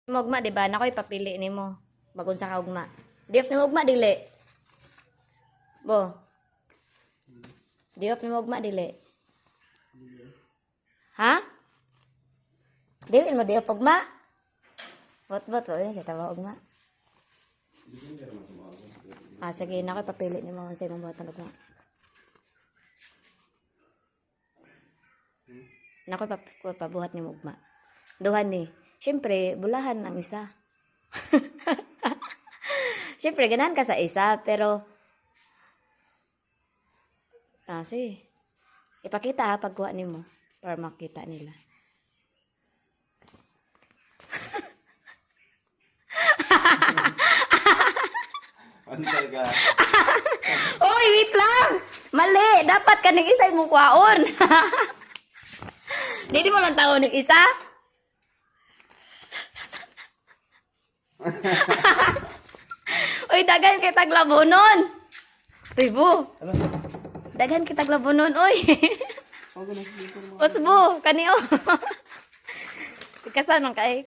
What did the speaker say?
Ugma, di ba? Nakoy papili nimo. Bagon sa kaugma. Di off nimo ugma, dili. Bo. Di off nimo ugma, dili. Ha? Dili mo di off ugma? Bot bot wa yun siya tawa ugma. Ah, sige, nakoy papili nimo unsa imong buhaton ugma. Nakoy pabuhat nimo ugma. Duha ni. Siyempre, bulahan ang isa. Siyempre, ganahan ka sa isa, pero ah, sige. Ipakita ha, pagkuha nimo para makita nila. Ano talaga? Oy, wait lang! Mali! Dapat kaning isa imong kuhaon. Dili mo lang tao ng isa? Uy, daghan kay taglabonon. Uy, bu. Daghan kay taglabonon, oy. Osbo, kani o. Kasan man kay?